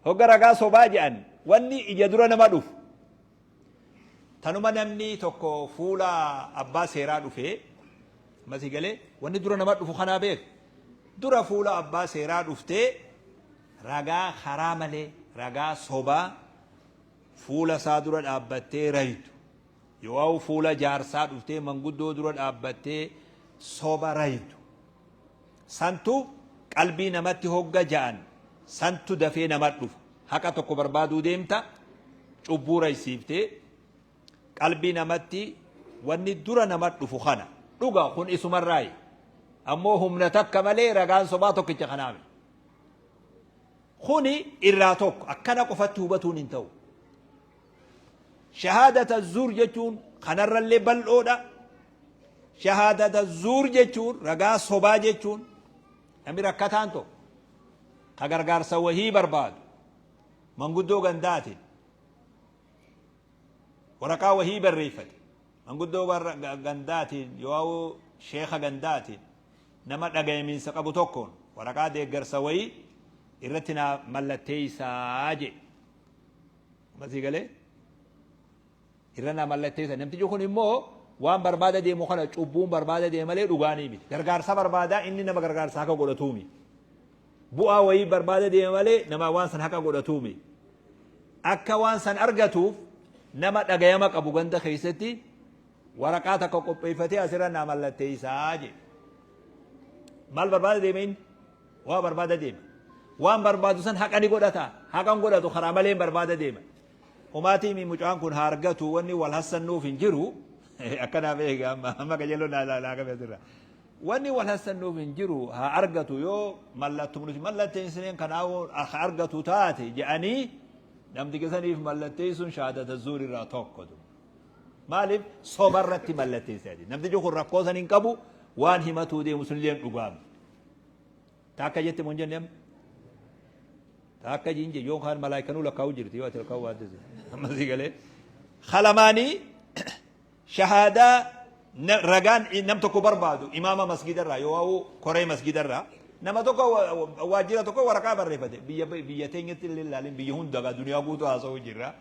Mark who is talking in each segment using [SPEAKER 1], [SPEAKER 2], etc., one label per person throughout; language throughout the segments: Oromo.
[SPEAKER 1] Hogga ragaa sobaa je'an wanni ija dura nama dhufu tanuma namni tokko fuula abbaa seeraa dhufee amma sii galee wanni dura nama dhufu kanaa beek dura fuula abbaa seeraa dhuftee ragaa karaa malee ragaa sobaa fuula isaa dura dhaabbattee raytu yoo fuula jaarsaa dhuftee manguddoo dura dhaabbattee soba raytu Santu qalbii namatti hogga ja'an santu dafee namat dhufa. Haqa tokko barbaaduu deemta, cubbuu raysiiftee, qalbii namatti wanni dura namat dhufu kana. Dhuga kun isumarraayi. Ammoo humna takka malee ragaan sobaa tokkicha kanaa miti. Kuni irraa tokko akkana qofatti hubatuun hin ta'u. Shahaadata zuur jechuun kanarrallee bal'oodha. Shahaadata zuur jechuun ragaa sobaa jechuun namni rakkataan tokko ka gargaarsa wahii barbaadu manguddoo gandaatiin waraqaa wahii barreeffate manguddoo gandaatiin yoo sheeka gandaatiin nama dhagayamiinsa qabu tokkoon waraqaa deeggarsa wayii irratti naa mallatteessaa jedhe. Amma sii galee? Irra naa mallatteessa. Namtichi kun immoo waan barbaada deemu kana cubbuun barbaada deema malee dhugaanii miti. Gargaarsa barbaadaa inni nama gargaarsa haqa godhatuumi. Bu'aa wayii barbaada deema malee nama waan san haqa godhatuumi. Akka waan san argatuuf nama dhagayama qabu ganda keessatti waraqaa takka qopheeffatee asirra naa mallatteessaa jedhe. Maal barbaada deema inni? Waa barbaada deema. Waan barbaadu san haqa ni godhata. Haqa hin godhatu karaa malee hin barbaada deema. Homaatiimi mucaan kun haa argatu wanni wal hassannuuf hin jiru. Akkanaaf eega amma amma qajeeloo naa naa qabe asirra. Wanni wal hassannuuf hin jiru haa argatu yoo mallattuma nuti mallatteessineen kanaafuu haa argatu taate jedhanii namticha saniif mallatteessuun shahaadata zuur irraa tokko. Maaliif soba irratti mallatteesse ati. Namtichi kun rakkoo san hin qabu waan himatuu deemu sunillee dhugaami. Taakka jette moo hin jenne amma? Taakka hin jenne yoo kaan malaayikanuu lakkaa'u jirti yoo ati lakkaa'u baatte amma sii galee. Kalamaanii shahaadaa ragaan nam tokko barbaadu imaama masgidarraa yoo waa'u koree masgidarraa nama tokko waajjira tokko waraqaa barreeffate biyya biyya teenyatti illee ilaalin biyya hunda gaa duniyaa guutuu haasa'uu jirra.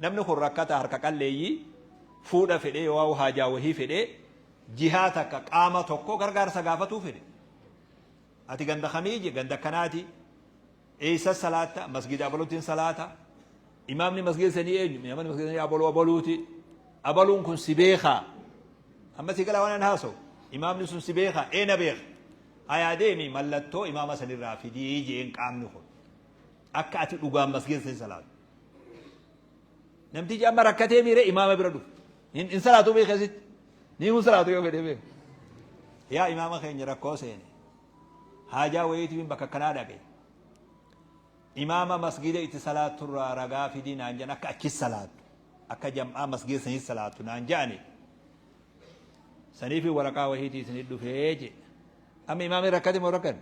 [SPEAKER 1] Namni kun rakkata harka qalleeyyii fuudha fedhee yoo waa'u haajaa wahii fedhee jihaa takka qaama tokko gargaarsa gaafatuu fedhe. Ati ganda kamii je ganda akkanaati. Eessa salaatta? Masgida abaluutiin salaata. Imaamni masgida sanii eenyu? Imaamni masgida sanii abaluu abaluuti. Abaluun kun si beekaa. Amma si galaa waan an haasa'u. Imaamni sun si beekaa? Ee na beeka. Hayaa deemi mallattoo imaama sanirraa fidii jeen qaamni kun. Akka ati dhugaan masgida sanii salaatu. Namtichi amma rakkatee miire imaama bira dhufe. Hin salaatu beeka asitti. Ni hin salaatu yoo fedhe beeka. Yaa imaama keenya rakkoo seene. Haajaa wayiitiin bakka akkanaa dhaqe. Imaama masgida itti salaatturraa ragaa fidii naan jedhan akka achi salaattu. Akka jam'aa masgida sanii salaattu naan jedhani. Saniifi waraqaa wayiitii isinit dhufee jedhe. Amma imaamni rakkate moo rakkanne?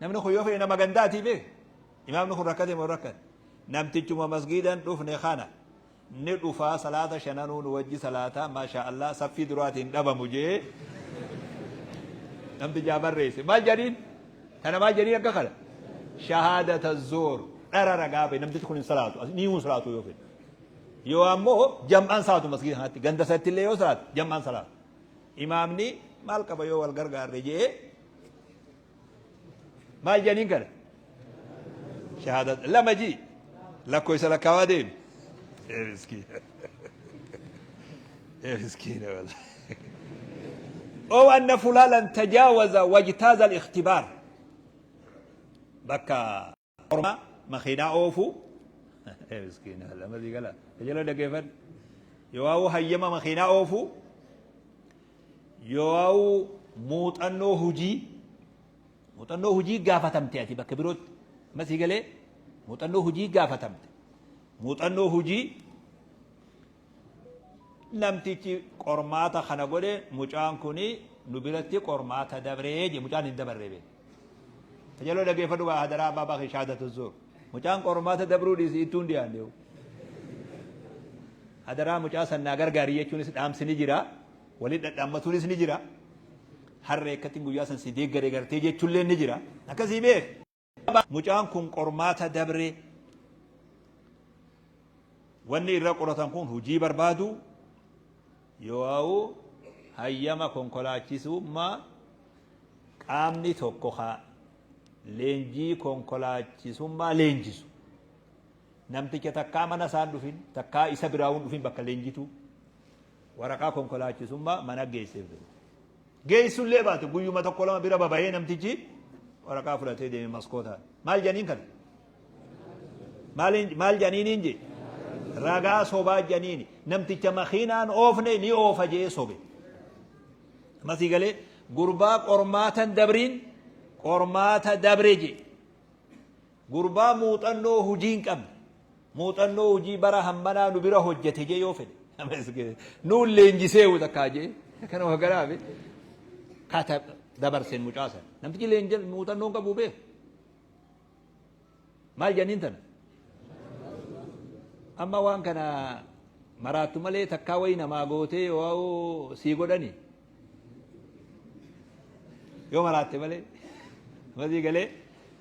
[SPEAKER 1] Namni kun yoo fedhe nama gandaatii beeka. Imaamni kun rakkate moo rakkanne? Namtichuma masgiidan dhufne kana ni dhufaa salaata shananuu nu wajji salaataa maashaa Allah saffii duraatiin dhabamu jee namtichaa barreesse. Maal jedhaniin? Tana maal jedhaniin akka kana? Shahaadata zoor dhara ragaa bahe namtichi kun hin salaatu ni hin salaatu yoo fedhe. Yoo ammoo jam'aan salaatu masgiida kanatti ganda isaatti illee yoo salaatu jam'aan salaatu. Imaamni maal qaba yoo wal gargaarre jee Maal jedhaniin kana? Shahaada lama ji lakkoofsa lakkaawaa deemi. Ee miskiina. Ee miskiina wallahi. أو أن فلانا تجاوز واجتاز الاختبار bakka ormaa makiinaa oofu ee miskiina lama sii gala tajaajila dhaggeeffadhu yoo hayyama makiinaa oofu yoo muuxannoo hujii muuxannoo hujii gaafatamte ati bakka birootti amma sii galee muuxannoo hujii gaafatamte muuxannoo hujii namtichi qormaata kana godhe mucaan kuni nu biratti qormaata dabree je mucaan hin dabarree beeku. Tajaajila dhaggeeffadhu waa hadaraa abbaa baakii shahaadatu zuur. Mucaan qormaata dabruu dhiisi ittuu hin dhiyaanne. Hadaraa mucaa san naa gargaari jechuunis dhaamsi ni jira. Waliin dhadhaammatuunis ni jira. Harree akkattiin guyyaa san si deeggare gartee jechuullee ni jira. Akkasii beek. Mucaan kun qormaata dabre Wanni irra qoratan kun hujii barbaadu yoo'aawu hayyama konkolaachisummaa qaamni tokko ka leenjii konkolaachisummaa leenjisu namticha takkaa mana isaan dhufin takkaa isa biraawun dhufin bakka leenjitu waraqaa konkolaachisummaa mana geesseef jiru. Geessullee baate guyyuma tokko lama bira babahee namtichi waraqaa fudhatee deeme maskootaan. Maal jedhaniin kana? Maal jedhaniin jee? Ragaa sobaa jedhaniin namticha makiinaan oofne ni oofa jee sobe. Masii galee gurbaa qormaatan dabriin qormaata dabre jee. Gurbaa muuxannoo hujii hin qabne, muuxannoo hujii bara hammanaa nu bira hojjete jee yoo fedhe, nuun leenjiseewu takkaa jee, kanuma garaafi kata dabarseen mucaa sana. Namtichi leenja muuxannoo hin qabu beeku. Maal jedhaniin tana? Amma waan kana maraattu malee takkaa wayii namaa gootee yoo sii godhani. Yoo maraatte malee. Masii galee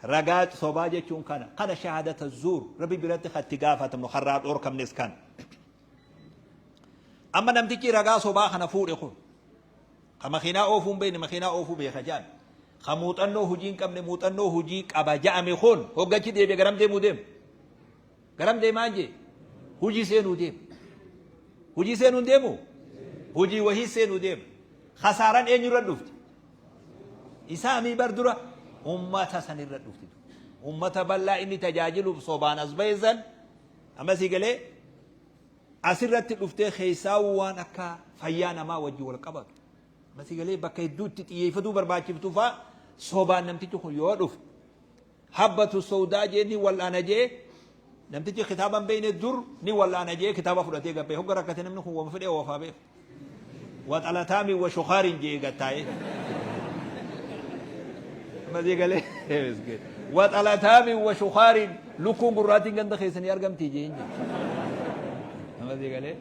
[SPEAKER 1] ragaa sobaa jechuun kana. Kana shahaadata zuur rabbi biratti kan itti gaafatamnu karraa dhoorkamnes kana. Amma namtichi ragaa sobaa kana fuudhe kun ka makiinaa oofuu hin beekne makiinaa oofuu beeka jedhame. Ka muuxannoo hojii hin qabne muuxannoo hojii qaba jedhame kun hoggachi deebi'e garam deemuu deema? Garam deemaan jee? Hujii seenuu deema. Hujii seenuu hin deemu? Hujii wahii seenuu deema. Khasaaran eenyurra dhufti? Isaa mii bar dura ummata sanirra dhufti. Ummata bal'aa inni tajaajiluuf sobaan as bahe san amma sii galee asirratti dhuftee keessaa waan akka fayyaa namaa wajjin wal qabatu. Amma sii galee bakka hedduu itti xiyyeeffatuu barbaachiftu faa sobaan namtichi kun yoo dhufe Habbatu sowdaa jee ni wal'aana jee namtichi kitaaba hin beekne dur ni wal'aana jee kitaaba fudhatee gabbee hogga rakkate namni kun wama fedhee oofaa beeku. Waxalataami wa shukaarin jee gattaa'ee. Masii galee miskiin. Waxalataami wa shukaarin lukkuun gurraattiin ganda keessanii argamtii jee hin jee. Masii galee.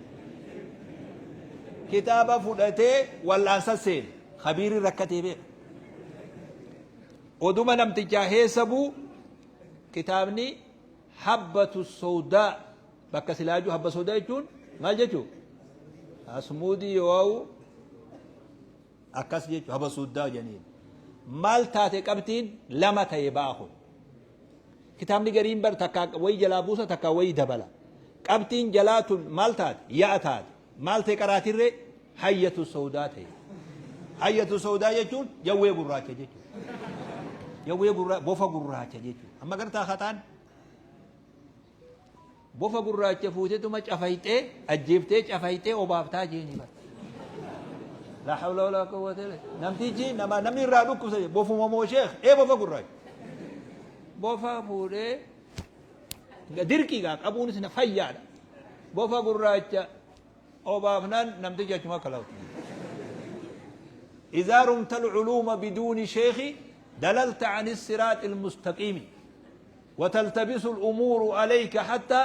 [SPEAKER 1] Kitaaba fudhatee wal'aansa seene kabiirri rakkatee beeku. Oduma namtichaa heesabu kitaabni habbatu sowdaa bakka silaajuu habba sowdaa jechuun maal jechuu asmuudii yoo akkas jechu habba suddaa janiin maal taate qabxiin lama ta'e ba'a kun kitaabni gariin bar takkaa wayi jalaa buusa takkaa wayi dabala qabxiin jalaa tun maal taate ya'a taate maal ta'e qaraatirree Hayyatu sawdaa ta'e. Hayyatu sawdaa jechuun jawwee gurraacha jechuudha. Jawwee gurraa bofa gurraacha jechuudha. Amma gartaa haxaan bofa gurraacha fuutetuma cafayxee ajjeeftee cafayxee obaaftaa jeeni bara. La hawla wala quwwata illa namtichi nama namni irraa dhukkubsa bofuma moo sheekh ee bofa gurraacha. Bofa fuudhee dirqii gaa qabuunis na fayyaadha. Bofa gurraacha obaafnaan namtichi achuma akka laatu. إذا رمت العلوم بدون شيخ دللت عن الصراط المستقيم وتلتبس الأمور عليك حتى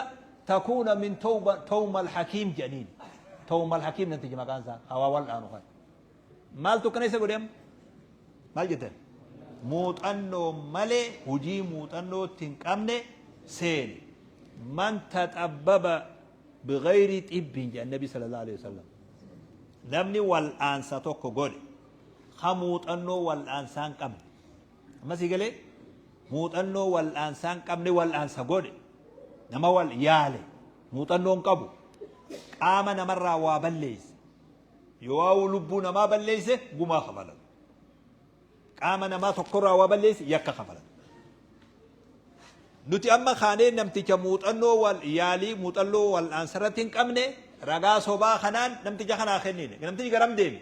[SPEAKER 1] تكون من توبة توم الحكيم جنين توم الحكيم نتيجة مكان سا هوا والآن خير مال تكنيسة قدام مال جدا muuxannoo malee hujii muuxannoo itti hin qabne seene man taxabbaba bighayri xibbin jedhan nabi sallallahu alaihi wasallam namni wal'aansa tokko godhe ka muuxannoo wal'aansaa hin qabne amma sii galee muuxannoo wal'aansaa hin qabne wal'aansa godhe nama wal yaale muuxannoo hin qabu qaama namarraa waa balleesse yoo lubbuu namaa balleesse gumaa kafalatu qaama namaa tokkorraa waa balleesse yakka kafalata. Nuti amma kaanee namticha muuxannoo wal yaalii muuxannoo wal'aansa irratti hin qabne ragaa sobaa kanaan namticha kanaa kennine. Namtichi garam deeme?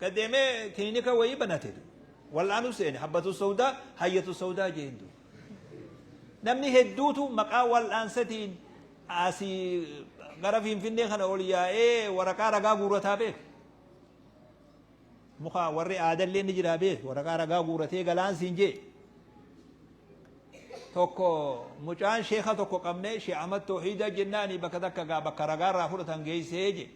[SPEAKER 1] Gad deemee kilinika wayii banate. Wal'aanuu seene habbatu sawdaa hayyatu sawdaa jeen du. Namni hedduutu maqaa wal'aansatiin asii gara Finfinnee kana ol yaa'ee waraqaa ragaa guurataa beeka. Muka warri aadallee ni jiraa beeki waraqaa ragaa guuratee galaan siin jee. Tokko mucaan sheeka tokko qabnee Sheekh Ahmad Toohiida jennaani bakka takka gaa bakka ragaa irraa fudhatan geessee jee.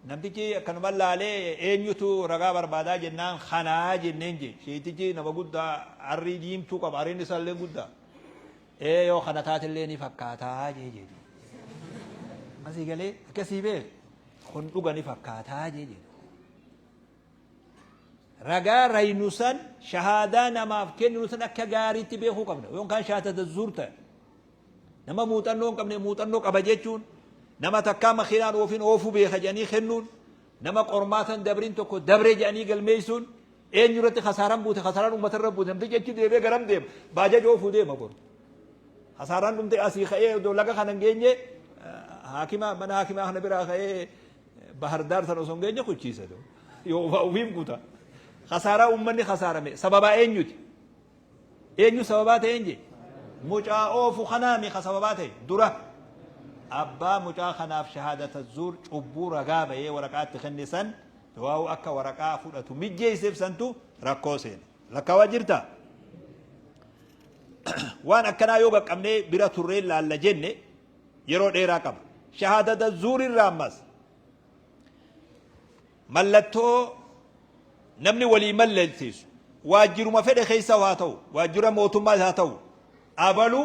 [SPEAKER 1] Namtichi akkanuma laalee eenyutu ragaa barbaadaa jennaan kanaa jenneen jee. Sheetichi nama guddaa arrii diimtuu qaba arriin isaallee guddaa. Ee yoo kana taatellee ni fakkaataa jee jee. Masii galee akkasii beek kun dhuga ni fakkaataa jee jedhu. Ragaa raynu san shahaadaa namaaf kenninu san akka gaariitti beekuu qabna. Yookaan shahaadata zuur ta'e. Nama muuxannoo hin qabne muuxannoo qaba jechuun, nama takkaa makiinaan oofin oofuu beeka jedhanii kennuun, nama qormaatan dabrin tokko dabre jedhanii galmeessuun eenyu irratti kasaaraan buute? Kasaaraan uummata irra buute. Namtichi achi deemee garam deema? Baajaja oofuu deema boru. Kasaaraan dhumte. Asii ka'ee odoo laga kana hin geenye, haakima mana haakimaa kana biraa ka'ee Bahardaar sana osoo hin geenye kuchiisa. Yoo ofiif guuta. Kasaaraa uummanni kasaarame sababaa eenyuti? Eenyu sababaa ta'een jee? Mucaa oofu kanaami ka sababaa ta'e. Dura abbaa mucaa kanaaf shahaadata zuur, cubbuu ragaa bahee waraqaatti kenne san, waa'u akka waraqaa fudhatu mijjeesseef santu rakkoo seena. Lakkaawaa jirta? Waan akkanaa yoo qaqqabnee bira turree laalla jenne yeroo dheeraa qaba. Shahaadata zuurirraa ammas mallattoo namni walii mallatteessu, waajjiruma fedhe keessa haa ta'u, waajjira mootummaa haa ta'u, abalu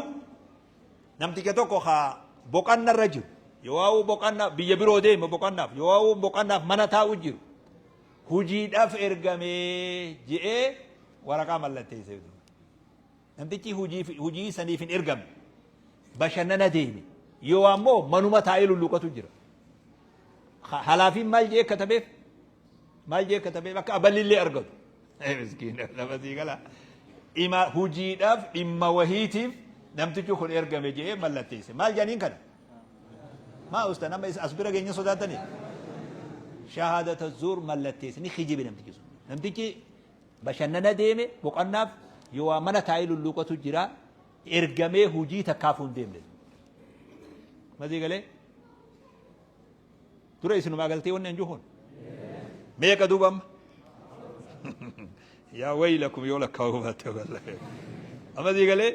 [SPEAKER 1] namticha tokko haa boqannarra jiru, yoo boqanna biyya biroo deeme boqannaaf, yoo boqannaaf mana taa'u jiru, hujiidhaaf ergamee je'ee waraqaa mallatteessee. Namtichi hujii saniif hin ergamne, bashannana deeme, yoo ammoo manuma taa'ee lulluqatu jira. Halaafiin maal jee katabeef? Maal jee katabeef akka aballi argatu? Miskiina nama sii gala. Ima hujiidhaaf dhimma wahiitiif namtichi kun ergame jee mallatteesse. Maal jedhaniin kana? Maa usta nama as bira geenya sodaatanii? Shahaadata zuur mallatteesse, ni kijibe namtichi sun. Namtichi bashannana deeme boqannaaf, yoo waa mana taa'ee lulluuqatu jira, ergamee hujii takkaafuu hin deemne. Masii galee? Dura isinumaa galtee wanni anju kun? Meeqa duuba amma? Yaa waylakum yoo lakkaa'uu baatte wallahi. Amma sii galee?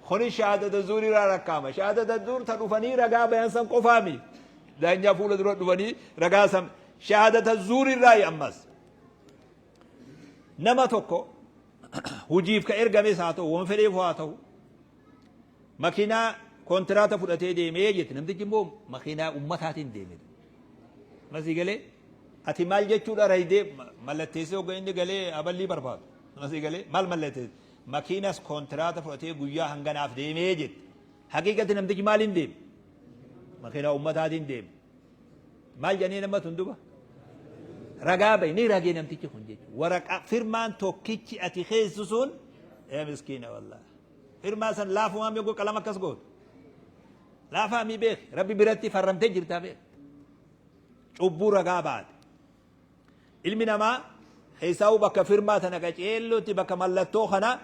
[SPEAKER 1] Kuni shahaadata zuurii irraa lakkaa'ama. Shahaadata zuur ta dhufanii ragaa bayan san qofaami. Daanyaa fuula dura dhufanii ragaa san shahaadata zuurii irraa ammas. Nama tokko hujiif ka ergames haa ta'u, waan fedheef haa ta'u, makiinaa kontiraata fudhatee deemee jette. Namtichi immoo makiinaa ummataatiin deeme. Masii galee? Ati maal jechuudha raydee mallatteessee hogga inni galee aballii barbaadu? Masii galee? Maal mallatteesse? Makiinas kontiraata fudhatee guyyaa hanganaaf deemee jette. Haqiiqatti namtichi maaliin deeme? Makiinaa ummataatiin deeme. Maal jedhanii nama tun duba? Ragaa bahi, ni ragee namtichi kun jechuudha. Waraqaa firmaan tokkichi ati keessu sun, yaa miskiina wallahi. Firmaa san laafumaa mee qalama akkas gootu. Laafaa mi beek, Rabbi biratti farramtee jirtaa beek. Cubbuu ragaa baate. Ilmi namaa keessaa'uu bakka firmaa tana qaceellotti, bakka mallattoo kana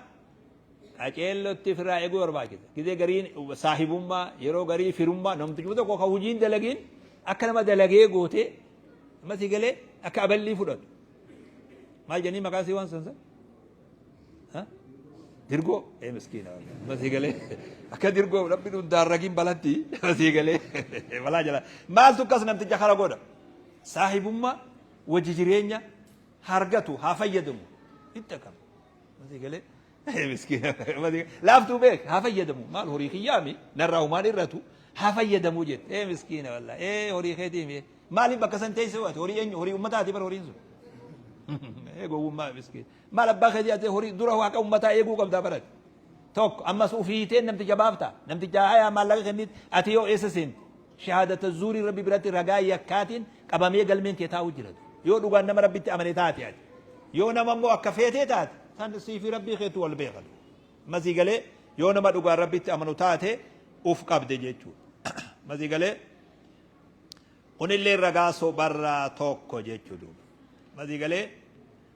[SPEAKER 1] qaceellotti firraa eeguu barbaachisa. Gizee gariin saahibummaa, yeroo garii firummaa, namtichi tokko ka hojiin dalagiin akka nama dalagee gootee, amma si galee, akka aballii fudhatu. Maal jedhanii maqaa isii waan san? Dirgoo, ee miskiina, amma si galee, akka dirgoo Rabbi nu daarragiin balatti, amma si galee, balaa jala. Maaltu akkas namticha kana godha? Saahibummaa, wajji jireenya hargatu haa fayyadamu. Ittaqam. Masii galee? Miskiina. Laaftuu beek, haa fayyadamu. Maal, horii kiyyaami narraa humaan irratu, haa fayyadamu jette. Ee miskiina wallahi. Ee, horii keetii mee. Maaliif bakka san teessee waate? Horii eenyu? Horii ummataati bar horiin sun. Ee gowwummaa, miskiina. Maal abbaa keetii ati? Horii dura waaqa ummataa eeguu qabdaa barate. Tokko ammas ufiiteen namticha baafta. Namticha hayaa maallaqa kennit, ati yoo eessa seente? Shahaadata zuurii Rabbi biratti ragaa yakkaatiin qabamee galmeen kee taa'u jira. Yoo dhugaan nama Rabbitti amane taate ati. Yoo nama immoo akka feetee taate, san sii fi Rabbii keetu wal beekan. Masii galee? Yoo nama dhugaan Rabbitti amanu taate uf qabde jechuudha. Masii galee? Kunillee ragaa sobarraa tokko jechuudha. Masii galee?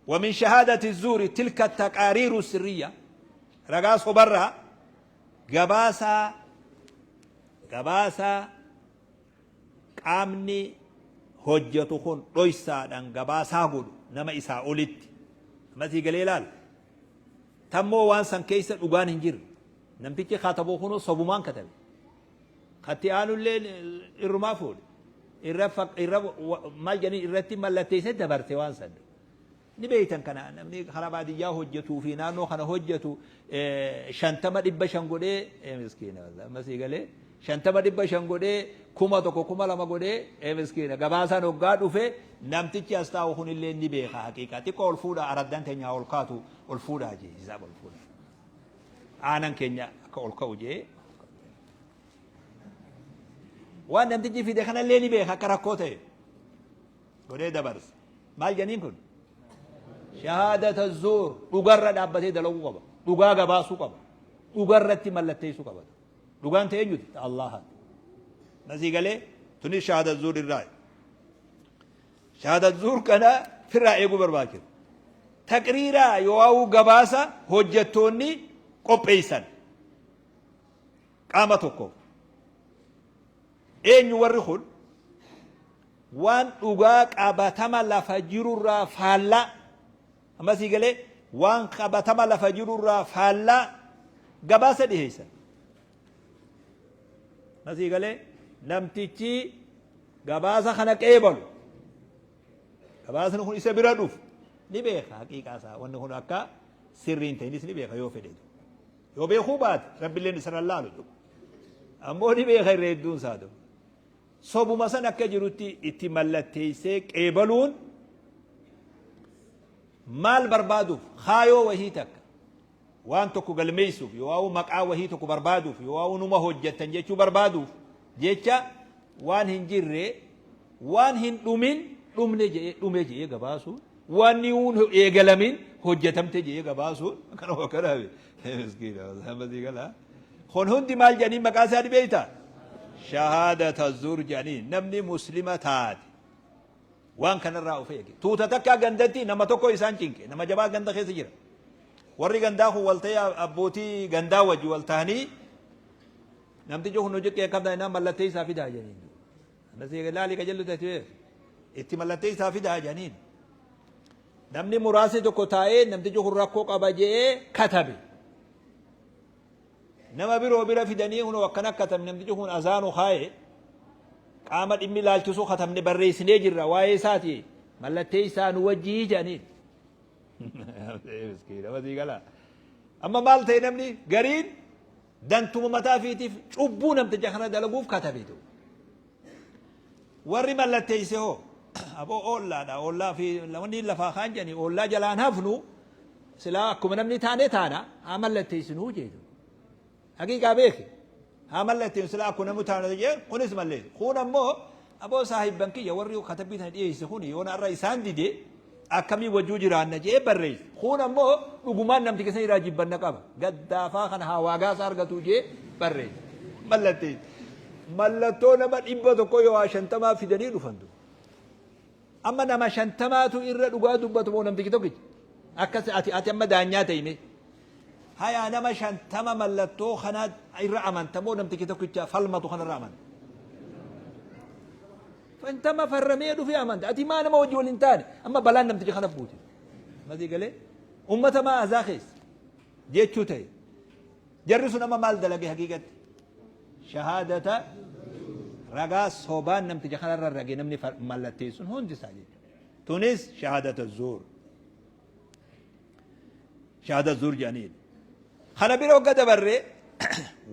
[SPEAKER 1] ومن شهادة الزور تلك التقارير السرية. Ragaa sobarraa gabaasaa qaamni hojjetu kun dhoysaadhaan gabaasaa godhu nama isaa olitti. Masii galee? Ilaal, tammoo waan san keessa dhugaan hin jirre, namtichi katabuu kun sobumaan katabe, katti aanullee irrumaa fuudhe, irra irra maal jedhanii irratti mallatteessee dabarse. Waan san ni beeytan. Kana namni karaa baadiyyaa hojjetuu fi naannoo kana hojjetu 50 500 godhee, miskiina, masii galee? 50 500 godhee 1000 2000 godhee ee miskiina gabaasaan hoggaa dhufe namtichi as taa'u kunillee ni beeka haqiiqaa xiqqoo ol fuudhaa araddaan teenya haa ol kaatu ol fuudhaa jee hisaaba ol fuudhaa aanan keenya akka ol ka'u jee waan namtichi fide kanallee ni beeka akka rakkoo ta'e godhee dabarsa. Maal jedhaniin kun? Shahaadata zuur dhugarra dhaabbatee dalaguu qaba. Dhugaa gabaasuu qaba. Dhugarratti mallatteessuu qaba. Dhugaan ta'e eenyuti? Ta Allahaati. Masii galee tunis shahaada zuur irraa. Shahaada zuur kana firraa eeguu barbaachisa. Taqriiraa yoo gabaasa hojjettoonni qopheessan qaama tokkoof. Eenyu warri kun? Waan dhugaa qabatama lafa jirurraa faallaa amma sii galee waan qabatama lafa jirurraa faallaa gabaasa dhiheessan. Amma sii galee namtichi gabaasa kana qeebalu gabaasni kun isa bira dhufu ni beeka haqiiqaa isaa wanni kun akka sirrii hin ta'inis ni beeka yoo fedhe. Yoo beekuu baate rabbilleen isarra laalu jedhu. Ammoo ni beeka irra hedduun isaa ta'u. Sobuma san akka jirutti itti mallatteessee qeebaluun maal barbaaduuf kaayoo wahii takka waan tokko galmeessuuf yoo maqaa wahii tokko barbaaduuf yoo numa hojjettan jechuu barbaaduuf jecha waan hin jirre waan hin dhumin dhumne jedhee dhume jedhee gabaasuun waan hin eegalamin hojjetamte jedhee gabaasuun kanuma kana miskiina masii gala kun hundi maal jedhanii maqaa isaa ni beektaa shahaadata zur jedhanii namni muslima taate waan kanarraa of eege tuuta takkaa gandatti nama tokko isaan cinqe nama jabaa ganda keessa jira warri gandaa kun walta'ee abbootii gandaa wajji wal ta'anii namtichi kun hojii kee qabda innaan mallattee isaa fidaa jedhaniin. Nasii ilaalii qajeellu ta'e itti mallattee isaa fidaa jedhaniin. Namni muraasni tokko taa'ee namtichi kun rakkoo qaba jedhee katabe. Nama biroo bira fidanii kunoo akkana katabne namtichi kun azaanu kaa'e qaama dhimmi ilaalchisuu katabne barreessinee jirra waa'ee isaati mallattee isaa nu wajjii jedhaniin. Miskiina masii galaa. Amma maal ta'e namni gariin dantuma mataa fiitiif cubbuu namticha kana dalaguuf katabe ta'u. Warri mallatteesse hoo aboo oollaadha oollaa fi wanni lafaa kaan jedhanii oollaa jalaan hafnu silaa akkuma namni taane taana haa mallatteessinuu jedhu. Haqiiqaa beeki. Haa mallatteessu silaa akkuma namni taane jee kunis malleessu. Kun ammoo aboo saahibban kiyya warri katabbii tana dhiyeesse kun yoona irra isaan dide akkamii wajjuu jiraanna jee barreesse. Kun ammoo dhugumaan namti keessan irraa jibbanna qaba. Gaddaafaa kana haa waagaasa argatu jee barreesse. Mallatteesse. Mallattoo nama 100 yoo 50 fidanii dhufantu. Amma nama 50tu irra dhugaa dubbatu moo namtichi tokkicha? Akkas ati ati amma daanyaa ta'ime. Hayaa nama 50 mallattoo kana irra amanta moo namtichi tokkicha falmatu kanarra amanta? 50 farramee dhufee amanta. Ati maa nama wajji wal hin taane? Amma balaan namticha kana buute. Masii galee ummata maa azaa keessa jechuu ta'e. Jarri sun amma maal dalage haqiiqatti? Shahaadata ragaa sobaan namticha kanarra rage namni mallatteessun hundi isaa jechuudha. Tunis shahaadata zuur. Shahaada zuur jedhaniin. Kana bira hogga dabarre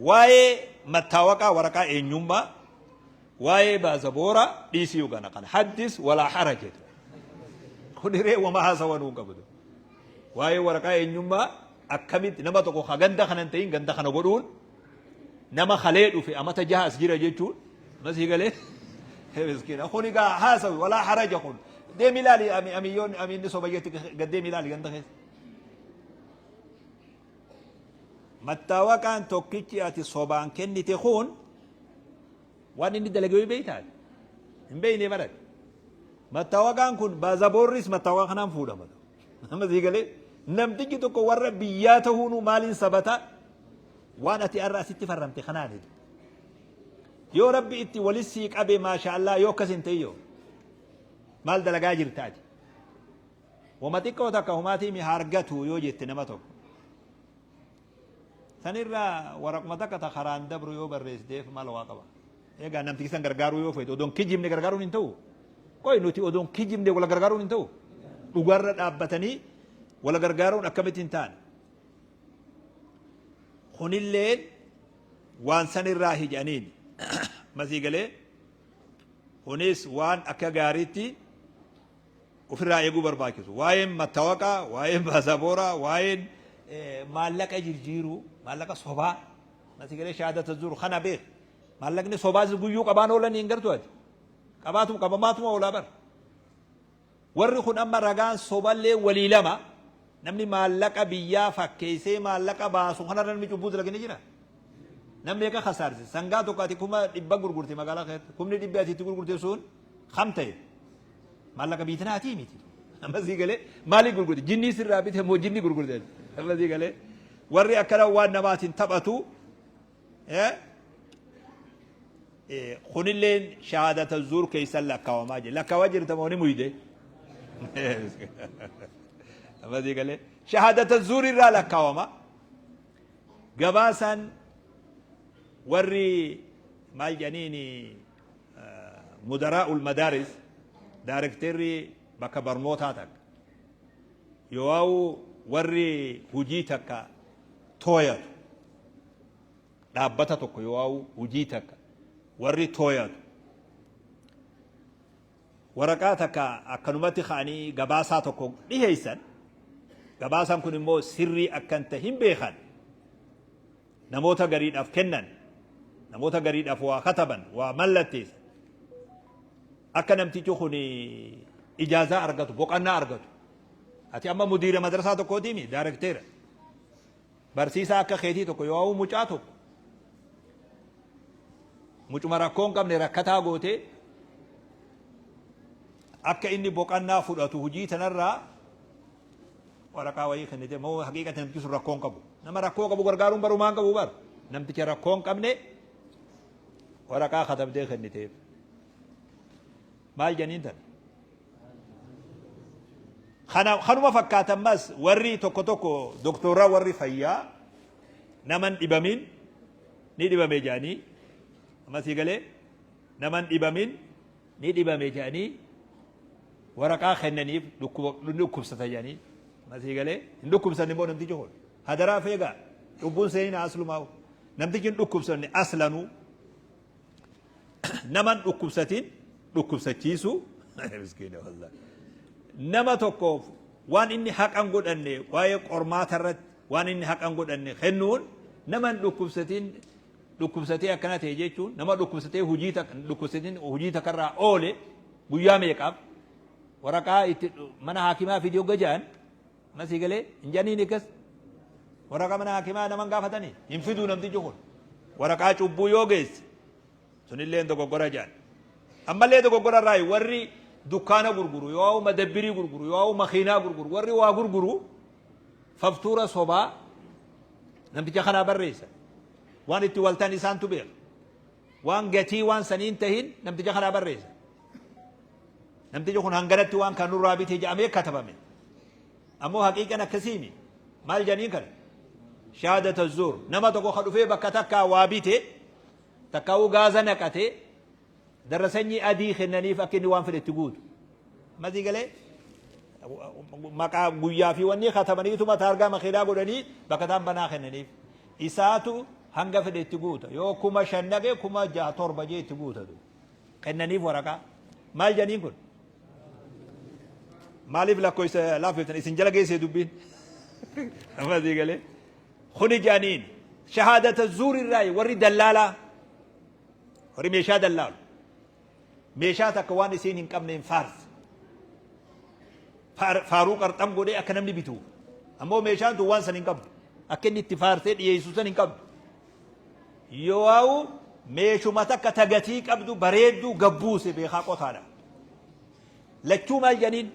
[SPEAKER 1] waa'ee mattaawaqaa waraqaa eenyummaa waa'ee baasaboora dhiisii yookaan kana haddis walaa haraj jedhu. Kun hiree wama haasawanuu hin qabdu. Waa'ee waraqaa eenyummaa akkamitti nama tokko ka ganda kana hin ta'in ganda kana godhuun nama kalee dhufe amata jaha as jira jechuun masii galee miskiina kun egaa haasawi walaa haraja kun deemi ilaali amiyyoon amiinni sobayyetti gad deemi ilaali ganda keessa. Mattaawaqaan tokkichi ati sobaan kennite kun waan inni dalage yoo beektaa hin beekne barate. Mattaawaqaan kun baazaboorris mattaawaqaa kanaan fuudhama. Amma sii galee namtichi tokko warra biyyaa ta'uunuu maaliin sabata waan ati har'a asitti farramte kanaan yoo rabbi itti walis sii qabe maasha Allah yoo akkas hin ta'in yoo maal dalagaa jirta ati wama xiqqoo takka humaatii mi hargatu yoo jette nama tokko sanirraa waraquma takka ta karaan dabru yoo barreessiteef maal waa qaba egaa namtichi san gargaaruu yoo feete odoon kijibne gargaaruun hin ta'u qoy nuti odoon kijibne wal gargaaruun hin ta'u dhugarra dhaabbatanii wal gargaaruun akkamitti hin taane kunilleen waan sanirraa hijaniin. Masii galee kunis waan akka gaariitti ofirraa eeguu barbaachisu. Waa'een mattawaqaa, waa'een baasabooraa, waa'een maallaqa jirjiiruu, maallaqa sobaa, masii galee shahaadata zuur kana beek. Maallaqni sobaas guyyuu qabaan oolan hin gartu ati. Qabaatuma qabamaatuma oolaa bar. Warri kun amma ragaan soballee walii lama namni maallaqa biyyaa fakkeessee maallaqa baasu kanarra namni cubbuu dalage ni jira. Namni meeqa kasaarse sangaa tokko ati 100,000 gurgurte magaalaa keessatti 100,000 ati itti gurgurte sun kam ta'e maallaqa biitinaatii miti. Amma sii galee maaliif gurgurte jinnii sirraa bite moo jinni gurgurte amma sii galee warri akkana waan namaatiin taphatu Kunilleen shahaadata zuur keessa lakkaawamaa jira. Lakkaawaa jirta moo ni muyde? Amma sii galee shahaadata zuur irraa lakkaawama. Gabaasaan warri maal jedhaniin mudaraa'ul madaaris daarekteerri bakka barnootaa takka yoo warri hujii takka tooyatu dhaabbata tokko yoo'aa'u hujii takka warri tooyatu waraqaa takka akkanumatti ka'anii gabaasaa tokko dhiheessan gabaasaan kun immoo sirrii akka hin tahin beekan namoota gariidhaaf kennan namoota gariidhaaf waa kataban waa mallatteessan akka namtichi kun ijaazaa argatu boqannaa argatu ati amma mudiira madrasaa tokkootiimi daarekteera Barsiisaa akka keetii tokko yoo mucaa tokko mucuma rakkoo hin qabne rakkataa gootee akka inni boqannaa fudhatu hojii tanarraa waraqaa wayii kennite moo haqiiqatti namtichi sun rakkoo hin qabu. Nama rakkoo qabu gargaaruun barumaan qabu bar. Namticha rakkoo hin qabne waraqaa katabdee kenniteef. Maal janiin tana? Kana kanuma fakkaatan mas warri tokko tokko doktoorraa warri fayyaa naman dhibamin ni dhibame jedhanii amma sii galee naman dhibamin ni dhibame jedhanii waraqaa kennaniif dhukkuba dhukkubsata jedhanii amma sii galee hin dhukkubsanne immoo namtichi kun hadaraa feegaa cubbuun seenina aslumaa namtichi hin dhukkubsanne aslanuu Nama hin dhukkubsatin dhukkubsachiisuu miskiina wallahi. Nama tokkoof waan inni haqa hin godhanne waa'ee qormaata irratti waan inni haqa hin godhanne kennuun nama hin dhukkubsatin dhukkubsatee akkana ta'e jechuun nama dhukkubsatee hojii takka dhukkubsatin hojii takka irraa oole guyyaa meeqaaf waraqaa itti mana haakimaa fidii hogga ja'an Amma sii galee hin jedhaniin akkas waraqaa mana hakimaa naman gaafatanii hin fiduu namtichi kun waraqaa cubbuu yoo geesse sunillee dogoggora jedhan. Ammallee dogoggora irraa warri dukkaana gurguru yoo madabbirii gurguru yoo makiinaa gurguru warri waa gurguru faftuura sobaa namticha kanaa barreessa. Waan itti waltan isaantu beeka. Waan gatii waan saniin tahin namticha kanaa barreessa. Namtichi kun hanganatti waan kan nurraa bite jedhamee katabame. Ammoo haqiiqan akkasiimi. Maal jedhaniin kana? Shahaadata zuur. Nama tokko ka dhufee bakka takkaa waa bite, takkaa'uu gaaza naqate, darasanyii adii kennaniif akka inni waan fedhe itti guutu. Masii galee maqaa guyyaa fi wanni katabaniituma taargaa makiinaa godhanii bakka taan banaa kennaniif. Isaatu hanga fedhe itti guuta. Yoo 5000 naqe 6000 7 jee itti guutatu. Kennaniif waraqaa. Maal jedhaniin kun? Maaliif lakkoofsa laaffiftan isin jala geessee dubbiin? Amma sii galee. Kuni jedhaniin shahaadata zuur irraa warri dallaalaa warri meeshaa dallaalu meeshaa takka waan isiin hin qabneen faarsa. Faaruu qarxam godhee akka namni bituuf. Ammoo meeshaan tun waan san hin qabdu. Akka inni itti faarsee dhiyeessu san hin qabdu. Yoo'aawu meeshuma takka ta gatii qabdu bareedduu gabbuuse beekaa qotaadha. Lachuu maal jedhaniin?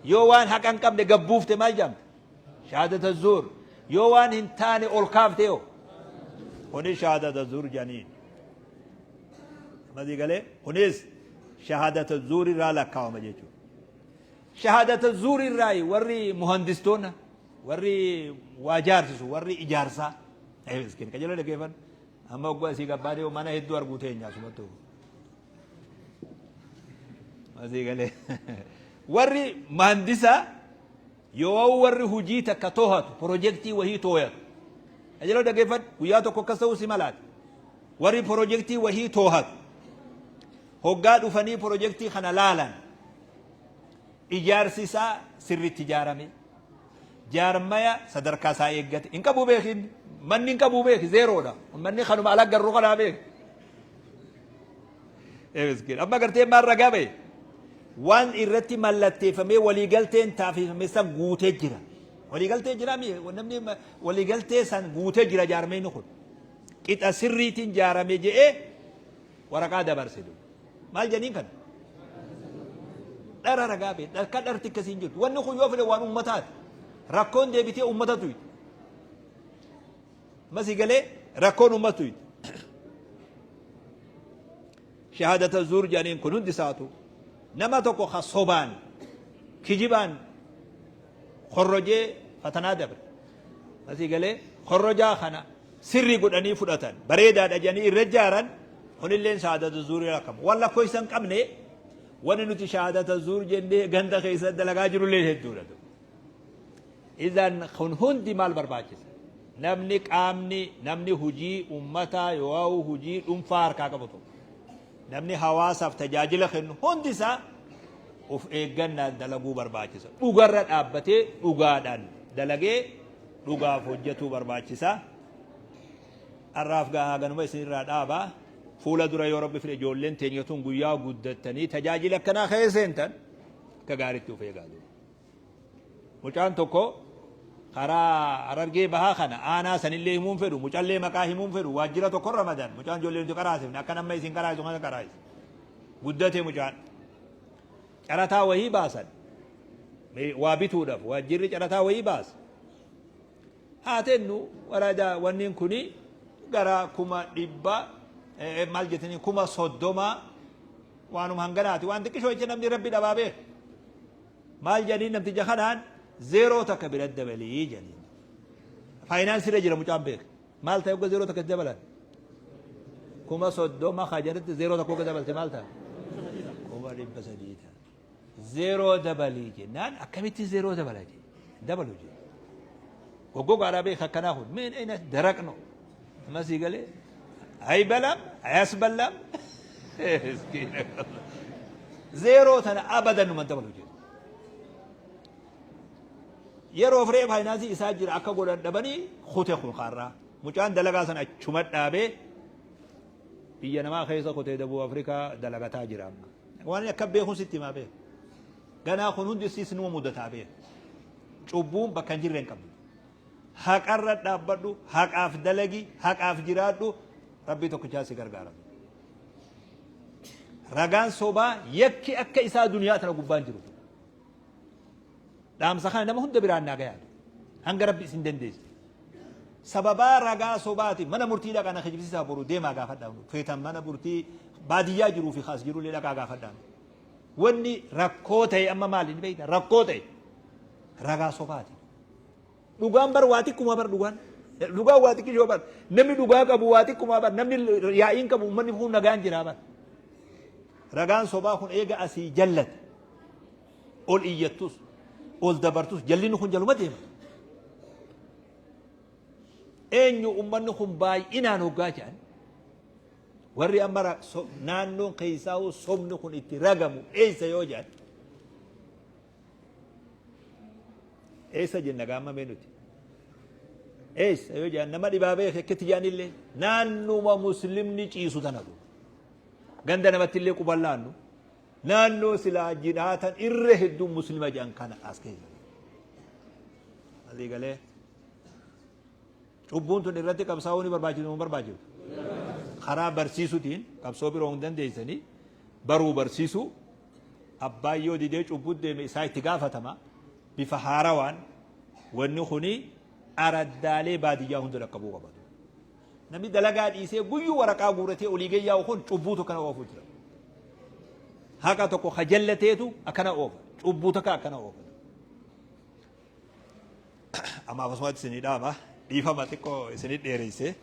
[SPEAKER 1] Yoo waan haqa hin qabne gabbuufte maal jedhamte? Shahaadata zuur. Yoo waan hin taane ol kaafte yoo? Kunis shahaadata zuur jedhaniin. Masii galee kunis shahaadata zuur irraa lakkaawama jechuudha. Shahaadata zuur irraa warri muhandistoonna warri waa jaarsisu warri ijaarsaa miskiin qajeeloo dhaggeeffadhu amma oguu asii gabbaadee mana hedduu arguu teenya asumattu asii galee warri maandisaa yoo warri hujii takka tohatu pirojektii wahii tooyatu qajeeloo dhaggeeffadhu guyyaa tokko akkas ta'uu si malaati. Warri pirojektii wahii toohatu hoggaa dhufanii pirojektii kana laalan, ijaarsi isaa sirriitti ijaarame, jaarmaya sadarkaa isaa eeggate hin qabu beeki. Manni hin qabu beeki, zeeroodha manni. Kanuma ala garru kanaa beeki. Miskiin, amma gartee maal ragaa bahe? Waan irratti mallatteeffamee waliigalteen taasifame san guutee jira. Waliigaltee jira mi namni waliigaltee san guutee jira, jaarmeyni kun qixa sirriitiin jaarame je'ee waraqaa dabarse. Maal jedhaniin? Kana dhara ragaa bahe. Akka dharti akkasiin jirtu. Wanni kun yoo fedhe waan ummataati. Rakkoon deebitee ummata tuyte masii galee, rakkoon ummata tuyte. Shahaadata zuur jedhaniin. Kun hundi isaatu nama tokko ka sobaan, kijibaan korrojee fatanaa dabre masii galee, korrojaa kana sirrii godhanii fudhatan, bareedaadha jedhanii irra jaaran. Kunilleen shahaadata zuurii rakkamu. Waan lakkoofsa hin qabne, wanni nuti shahaadata zuur jennee ganda keessa dalagaa jirullee hedduudha. Idan kun hundi maal barbaachisa? Namni, qaamni, namni hujii ummataa yoo hujii dhuunfaa harkaa qabu tokko, namni hawaasaaf tajaajila kennu hundi isaa of eeggannaan dalaguu barbaachisa. Dhugarra dhaabbatee, dhugaadhaan dalagee, dhugaaf hojjetuu barbaachisa. Har'aaf gahaa, ganuma isinirraa dhaabaa. Fuula dura yoo Rabbi fedhe, ijoolleen teenya tun guyyaa guddattanii tajaajila akkanaa keessa seentan akka gaariitti of eegaa jiru. Mucaan tokko karaa Harargee Bahaa kana, aanaa sanillee himuun fedhu, mucallee maqaa himuun fedhu, waajjira tokko ramadan. Mucaan ijoollee nuti qaraasifne akka nama isin qaraasu kana qaraasise. Guddate mucaan. Carataa wayii baasan. Waa bituudhaaf waajjirri carataa wayii baasa. Haa tennu, waradaa wanniin kuni gara 100,000, maal jettanii, 30,000, waanuma hanganaati, waan xiqqishoo jecha. Namni Rabbi dhabaa beeka. Maal jedhaniin namticha kanaan? Zeeroo takka bira dabalii jedhaniin. Faayinaansii irra jira mucaan beeka. Maal ta'e hogga zeeroo takka itti dabalan? 30,000 ka jalatti zeeroo tokko hogga dabalte maal ta'a? 300,000 ta'a. Zeeroo dabalii jennaan, akkamitti zeeroo dabala jedhe? Dabalu jedhe. Goggogaadhaa beeka akkanaa kun min ayna daraqno amma sii galee አይበላም አያስበላም። Zeeroo tana abadan numan dabalu jedhe. Yeroo firee faayinaansii isaa jira akka godhan dhabanii kute. Kun kaarraa mucaan dalagaa sana achuma dhaabee biyya namaa keessa kutee Dabuu Afrikaa dalagataa jira amma. Waan akka beekuun sitti himaa beeku. Ganaa kun hundi siis numa mudataa beeku. Cubbuun bakka hin jirre hin qabdu. Haqarra dhaabbadhu, haqaaf dalagi, haqaaf jiraadhu, Rabbii tokkichaa si gargaara. Ragaan sobaa yakki akka isaa duniyaa tana gubbaan jiru. Dhaamsa kana nama hunda biraan naa gayaa. Hanga Rabbi isin dandeesse. Sababaa ragaa sobaati mana murtii dhaqaa na kijibsiisaa boru deemaa gaafadhaa. Feetan mana murtii baadiyyaa jiruu fi kaas jirullee dhaqaa gaafadhaa. Wanni rakkoo ta'e amma maali ni beektaa? Rakkoo ta'e ragaa sobaati. Dhugaan bar waa xiqquma bar dhugaan. Dhugaan waa xiqqishoo bar. Namni dhugaa qabu waa xiqquma bar. Namni yaa'iin qabu uummanni kun nagaan jira bar. Ragaan sobaa kun eega asii jallate. Ol iyyattus, ol dabartus, jallinni kun jaluma deema. Eenyu uummanni kun baay'inaan hoggaa jedhan, warri amma naannoon keessaa sobni kun itti ragamu eessa yoo jedhan, eessa jenna gaammamee nuti? Eessa yoo jedhan, nama dhibaa beeke akkitti jedhanillee, naannuma muslimni ciisu tanatu ganda namatti illee quban laannu, naannoo silaa jiraatan irra hedduun muslima jedhan kana as keessa. Asii galee cubbuun tun irratti qabsaa'uu ni barbaachisu moo barbaachisu? Karaa barsiisuutiin qabsoo biroo hin dandeessanii, baruu barsiisuu. Abbaan yoo didee cubbuu deeme isaa itti gaafatama. Bifa haarawaan wanni kuni araddaalee baadiyyaa hunda dhaqqabuu qabatu. Namni dalagaa dhiisee guyyuu waraqaa guuratee olii gayyaa'u kun cubbuutu akkana oofu jira. Haqa tokko ka jallateetu akkana oofa. Cubbuu takka akkana oofa. Amma akkasumatti isinii dhaama. Dhiifama, xiqqoo isinii dheereyse.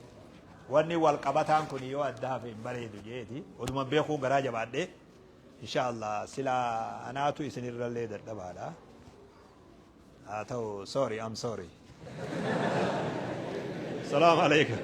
[SPEAKER 1] Wanni wal qabataan kun yoo adda hafe hin bareedu jeeti. Oduma beekuu garaa jabaadhee. Insha Allah silaa anaatu isinirrallee dadhabaadha. Haa ta'u, sorry, I'm sorry. Salaamu alaikum.